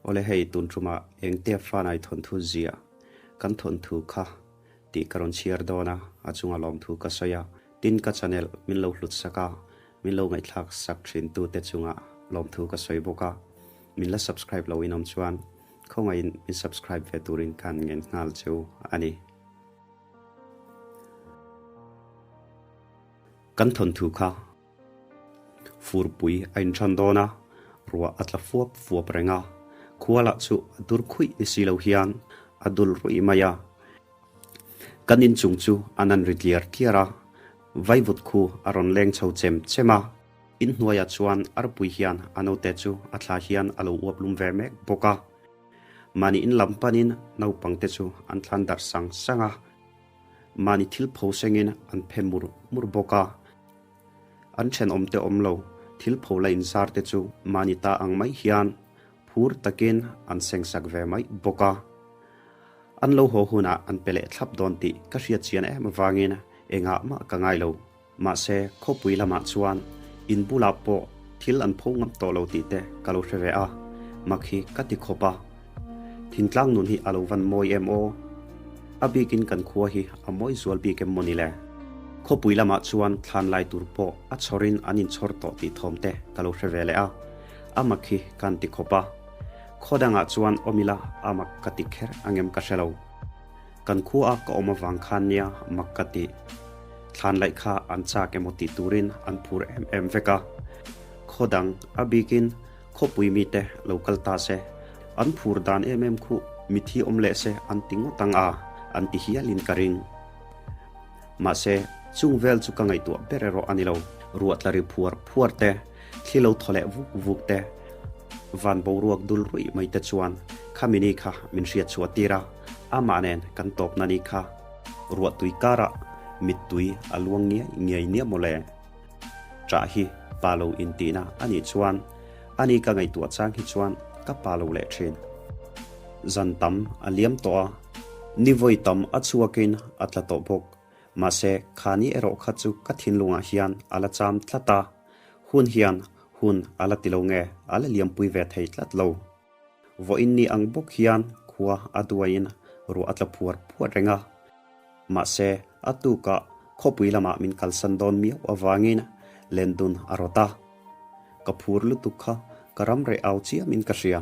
Awle hei tun tumah engte fanai thawnthu zia kan thawnthu kha tih ka rawn chhiar dawn a, a chunga lawmthu ka sawi a, tin ka channel min lo hlut sak a, min lo ngaihthlak sak thin tute chunga lawmthu ka sawi bawk a, min la subscribe lo in awm chuan khawngaihin min subscribe ve turin ka han ngen nghal cheu a ni. Kan thawnthu kha Furpui a inṭhan dawn a, ruah a tla fuap fuap reng a, khua lah chu a dur khuih ni si lo hian a dul ruih mai a. Kan inchung chu an an ri tliar tliar a, vaivut khu a rawn leng chho chem chem a. Inhnuaiah chuan arpui hian a naute chu a thla hian a lo uap lum ve mek bawk a. Mahni in lam panin naupangte chu an thlan darh sang sang a. Mahni thil pho sengin an phe mur mur bawk a. An thenawmte awm lo, thil pho la inzar te chu mahni ta ang mai hian phur takin an sengsak ve mai bawk a. An lo haw hunah an pe leh thlap dawn tih ka hriat chian em avangin engah mah ka ngai lo. Mahse, khawpui lamah chuan in bulah pawh thil an pho ngam tawh lo tih te ka lo hre ve a, mak hi ka ti khawp a. Thingtlang nun hi a lo van mawi em aw? A bikin kan khua hi a mawi zual bik em mawni le? Khawpui lamah chuan thlan lai tur pawh a chhawrin an inchhawr tawh tih thawm te ka lo hre ve leh a, a mak hi ka han ti khawp a. Khaw dangah chuan awm ila a mak ka ti kher angem ka hre lo. Kan khua a ka awm avang khan nia mak ka ti. Thlan laih kha an chak emaw tih turin an phur em em vek a. Khaw dang a bikin khawpui mite lo kal ta se, an phur dan em em khuh mithi awm leh se an ti ngawt ang a, an ti hialin ka ring. Mahse, chung vel chu ka ngaihtuah ber erawh a ni lo. Ruah tla ri phuar phuar te, thli lo thaw leh vuk vuk te, van boruak dul ruih mai te chuan khami ni kha min hriat chhuah tir a, amah nen kan tawpna ni kha ruahtui karah mittui a luang ngiai ngiai nia mawle. Ṭah hi pa lo intihna a nih chuan ani ka ngaihtuah chang hi chuan ka pa lo leh ṭhin. Zan tam a liam tawh a, ni vawi tam a chhuakin a tla tawh bawk. Mahse, khani erawh kha chu ka thinlungah hian a la cham tlat a, hun hian hun a la ti lo nge a la liampui ve thei tlat lo. Vawiin ni ang bawk hian khua a duaiin ruah a tla phuar phuar reng a. Mahse, a tukah khawpui lamah min kalsan dawn miau avangin lendun a rawt a. Ka phur lutuk kha ka ram reh au chiamin ka hria.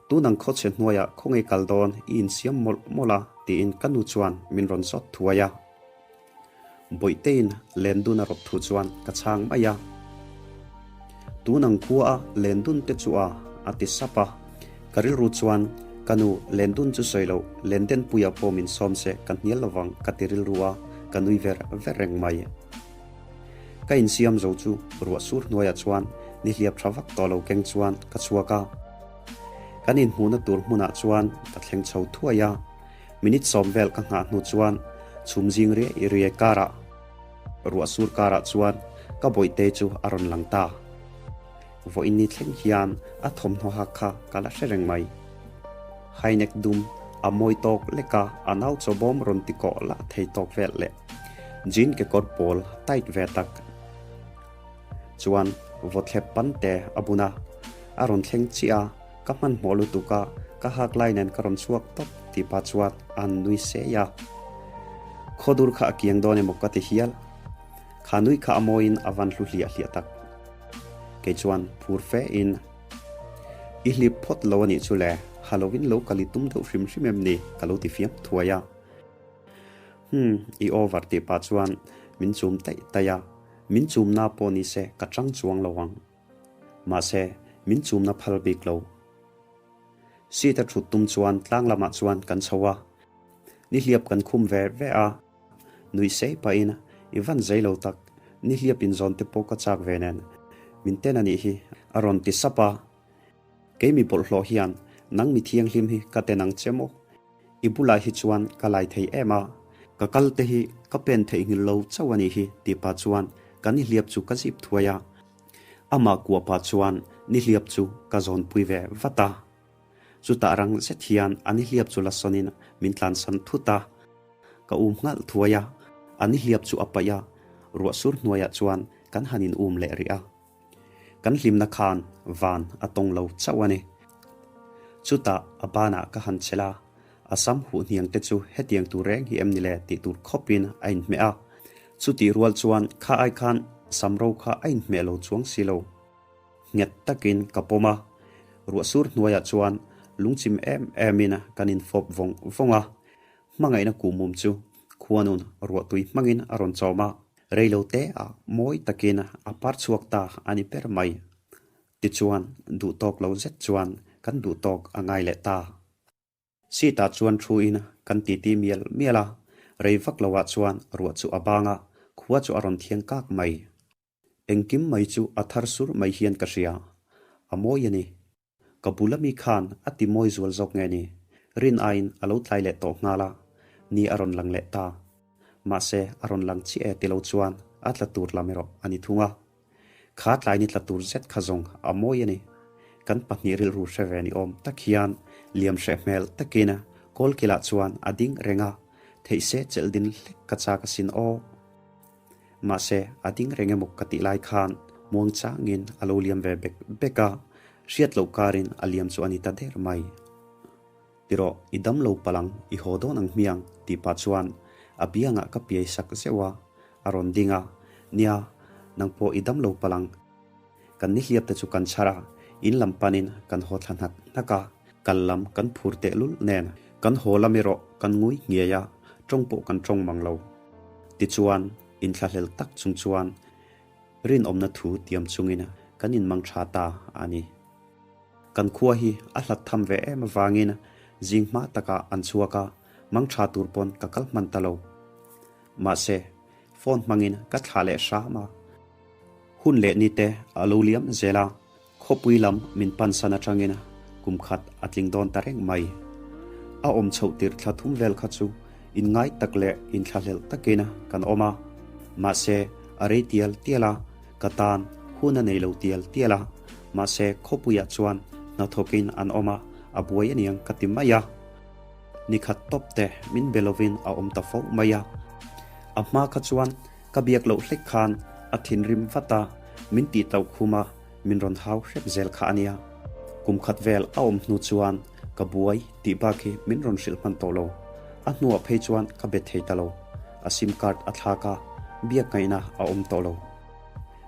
Tunang khawchhe hnuaiah khawnge kal dawn i insiam mawlh mawlh a tiin ka nu chuan min rawn zawt thuai a. Bawihteiin lendun a rawt thu chuan ka chhang mai a. Tunang khua a lendun te chu a a ti sap a. Ka rilru chuan ka nu lendun chu sawi loh lendenpuia pawh min sawm se ka hnial lovang ka ti rilru a, ka nui ver ver reng mai. Ka insiam zo chu ruah sur hnuaiah chuan nihliap tha vak tawh lo keng chuan ka chhuak a. Kan inhmuhna tur hmunah chuan ka thleng chho thuai a. Minute sawm vel ka nghah hnu chuan chhum zing riai riai karah ruah sur karah chuan ka bawihte chu a rawn lang ta. Vawiin ni thleng hian a thawmhnaw hak kha ka la hre reng mai. Hainek dum a mawi tawk lek a, a nau chawbawm rawn ti kawh lah thei tawk vel leh jean kekawr pawl tight ve tak chuan vawthlep pan te a bun a, a rawn thleng chiah a, ka hmanhmawh lutuk a, ka hak lai nen ka rawn chhuak tawp tih pah chuan a han nui sei a. Khawdur kha a kiang dawn emaw ka ti hial. Kha nui kha a mawiin a van hlu hliah hliah tak. Kei chuan phur fe in, I hlip phawt lo a nih chu le, Halloween lo kal i tum deuh hrim hrim em ni? ka lo ti fiam thuai a. Hmm, i over tih pah chuan min chum taih taih a, min chumna pawh ni se ka chang chuang lo ang. Mahse, min chumna phal bik lo. Seat a thut tum chuan tlang lamah chuan kan chho a, nihliap kan khum ve ve a. Nuih sei pahin, I van zei lo tak, nihliap inzawn te pawh ka chak ve nen, min ten a nih hi, a rawn ti sap a. Kei mi bawlhhlawh hian nang mi thianghlim hi ka ten ang che maw? I bulah hi chuan ka lai thei em a, ka kal te hi ka pen theihnghilh lo chauh a nih hi, tih pah chuan ka nihliap chu ka zip thuai a. Amah kuah pah chuan nihliap chu ka zawnpui ve vat a. Chutah rang zet hian a nihliap chu la sawnin min tlansan thut a. Ka um nghalh thuai a, a nihliap chu a paih a, ruah sur hnuaiah chuan kan han in um leh rih a. Kan hlimna khan van a tawng lo chauh a ni. Chutah a banah ka han chelh a, a sam huh hniang te chu hetiang tur reng hi em ni le tih tur khawpin a inhmeh a. Chutih rual chuan kha ai khan sam ro kha a inhmeh lo chuang si lo. Nghet takin ka pawm a, ruahsur hnuaiah chuan lungchim em emin kan infawp vawng vawng a. Hmangaihna kuhmum chu khuanun ruahtui hmangin a rawn chawm a, reilo te ah mawi takin a par chhuak ta a ni ber mai. Tichuan, duhtawk lo zet chuan kan duhtawk a ngai leh ta. Seat ah chuan thu in kan titi mial mial a, rei vak lo ah chuan ruah chu a bang a, khua chu a rawn thiang kak mai. Engkim mai chu a thar sur mai hian ka hria, a mawi a ni. Ka bul ami khan a ti mawi zual zawk nge ni? Rin aiin a lo tlai leh tawh nghal a, ni a rawn lang leh ta. Mahse, a rawn lang chiah e ti lo chuan a tla tur lam erawh a ni thung a. Kha tlai ni tla tur zet kha zawng a mawi a ni. Kan pahnih rilru hre ve ni awm tak hian liam hreh hmel takin kawlkilah chuan a ding reng a, theih se chelh din hlek ka chak asin aw. Mahse, a ding reng emaw ka tih lai khan muang changin a lo liam ve bek bek a, hriat loh karin a liam chu a ni ta der mai. Tirawh, i dam lo palh ang, i haw dawn ang hmiang, tih pah chuan a biangah ka piai sak zeuh a, a rawn ding a, Nia, nang pawh i dam lo palh ang. Kan nihliap te chu kan chhar a, in lam panin kan haw thla hnak hnak a, kal lam kan phur tehlul nen kan haw lam erawh kan ngui nghiai a, tawng pawh kan tawng mang lo. Tichuan, inthlahlel tak chung chuan rinawmna thu tiam chungin kan inmang tha ta a ni. Kan khua hi a hlat tham ve em avangin zing hma takah an chhuak a, mang tha tur pawn ka kal hman ta lo. Mahse, phone hmangin ka thlah leh hram a. Hun leh ni te a lo liam zel a, khawpui lam min pansan atangin kum khat a tling dawn ta reng mai. A awm chhoh tirh thla thum vel kha chu inngai tak leh inthlahlelh takin kan awm a, mahse a rei tial tial a, ka tan hun a nei lo tial tial a, mahse khawpuiah chuan hnathawkin an awm a, a buai aniang ka ti mai a. Nikhat tawp te min be lovin a awm ta fo mai a, a hma kha chuan Ka biak loh hlek khan a thinrim vat a, min tih tauh khum a, min rawn hau hrep zel kha a nia. Kum khat vel a awm hnu chuan ka buai tih bak hi min rawn hrilh hman tawh lo. A hnuah phei chuan ka bet thei ta lo. A sim card a thlak a, biak ngaihna a awm tawh lo.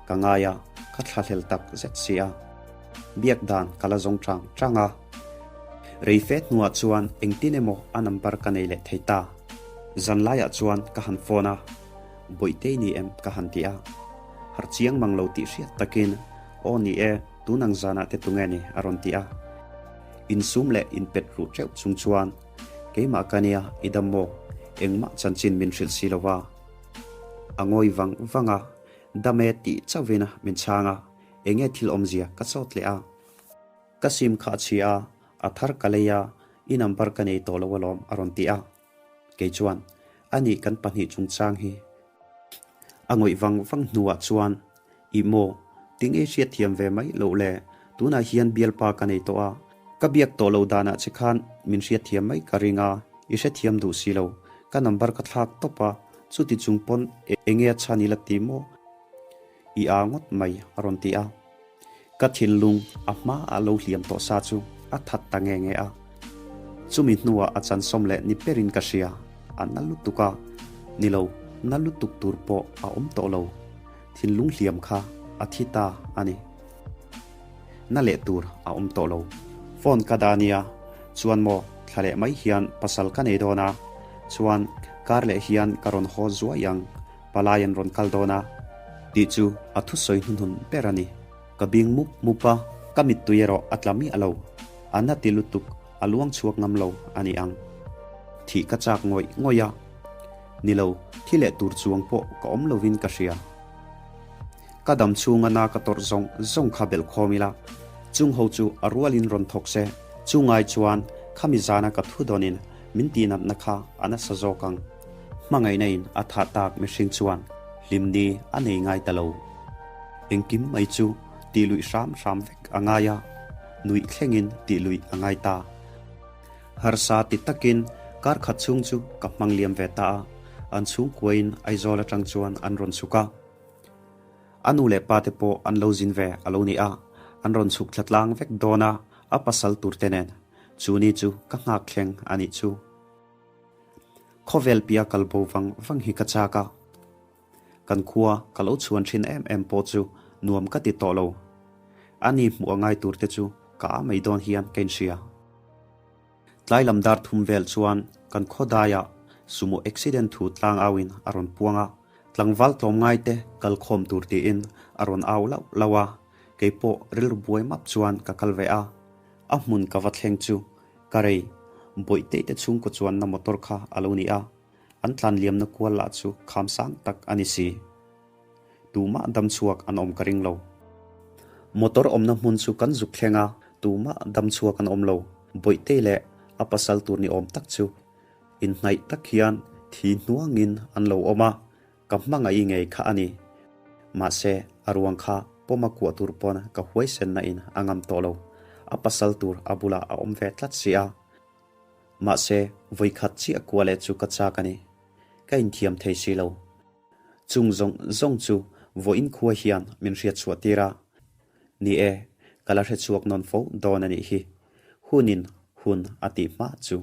Ka ngai a, ka thlahlel tak zet si a. Biak dan ka la zawng chang chang a. Rei fe hnuah chuan engtin emaw a number ka nei leh thei ta. Zan laiah chuan ka han phone a, Bawihtei ni em ka han ti a. Harh chiang mang lo tih hriat takin, Aw ni e, tun ang zanah te tunge ni a rawn ti a. Insum leh inpet ruh teuh chung chuan, Keimah ka nia, i dam maw? Engmah chanchin min hrilh si lo va. A ngawi vang vang a, Dam e tih chauhin min chhang a, enge thil awmzia ka chawt leh a. Ka sim kha a chhia a, a thar ka lei a, i number ka nei tawh lo alawm a rawn ti a. Kei chuan, Anih kan pahnih chungchang hi a ngawih vang vang hnuah chuan, Ih maw, tinge hriatthiam ve mai loh le, tunah hian bialpa ka nei tawh a, ka biak tawh lo danah che khan min hriatthiam mai ka ring a, i hrethiam duh si lo, ka number ka thlak tawp a, chuti chung pawn enge a chhan i la ti maw? I aa ngawt mai a rawn ti a. Ka thinlung a hma a lo hliam tawh sa chu a that ta nge nge a. Chumi hnuah a chansawm leh ni perin ka hria, a na lutuk a, ni lo, na lutuk tur pawh a awm tawh lo. Thinlung hliam kha a thi ta a ni. Na leh tur a awm tawh lo. Phone ka dah nia, chuan maw thla leh mai hian pasal ka nei dawn a, chuan kar leh hian ka rawn haw zuai ang. Palai an rawn kal dawn a tih chu a thusawi hnuhnun ber a ni. Ka bing mup mup a, ka mittui erawh a tla miah lo. A na ti lutuk, a luang chhuak ngam lo a ni ang. Thih ka chak ngawih ngawih a. Ni lo, thi leh tur chuang pawh ka awm lovin ka hria. Ka dam chhunga na ka tawrh zawng zawng kha belh khawm ila, chung ho chu a rualin rawn thawk se, chu ngai chuan khami zana ka thu dawnin min tihnatna kha a nasa zawk ang. Hmangaihna in a thah tak mihring chuan hlim ni a nei ngai ta lo. Engkim mai chu tih luih hram hram vek a ngai a, nuih thlengin tih luih a ngai ta. Harsa ti takin kar khat chhung chu ka hmang liam ve ta a, an chhungkuain Aizawl atang chuan an rawn chhuk a. A nu leh pa te pawh an lo zin ve a lo ni a, an rawn chhuk thla tlang vek dawn a, a pasal tur te nen. Chu ni chu ka nghak thleng a nih chu. Khawvel pia kal bo vang vang hi ka chak a. Kan khua ka lo chhuan thin em em pawh chu nuam ka ti tawh lo. A ni hmuh a ngai tur te chu ka a mai dawn hian ka inhria. Tlai lam dar thum vel chuan kan khaw daiah sumo accident thu tlang auin a rawn puang a, tlangval tlawmngai te kal khawm tur tiin a rawn au lauh lauh a, kei pawh rilru buai map chuan ka kal ve a. A hmun ka va thleng chu ka rei Bawihtei te chhungkaw chuanna motor kha a lo ni a, an tlan liamna kual lah chu kham sang tak a ni si. Tumah dam chhuak an awm ka ring lo. Motor awmna hmun chu kan zuk thleng a, tumah dam chhuak an awm lo. Bawihtei leh a pasal tur ni awm tak chu inhnaih tak hian thi hnuangin an lo awm a, ka hmangaih ngei kha a ni. Mahse, a ruang kha pawma kuah tur pawn ka huaisenna in a ngam tawh lo. A pasal tur a bulah a awm ve tlat si a. Mahse, vawikhat chiah kuah leh chu ka chak a ni. Ka inthiam thei si lo. Chung zawng zawng chu vawiin khua hian min hriat chhuah tir a. Ni e, ka la hre chhuak nawn fo dawn a nih hi. Hunin hun a tih hma chu.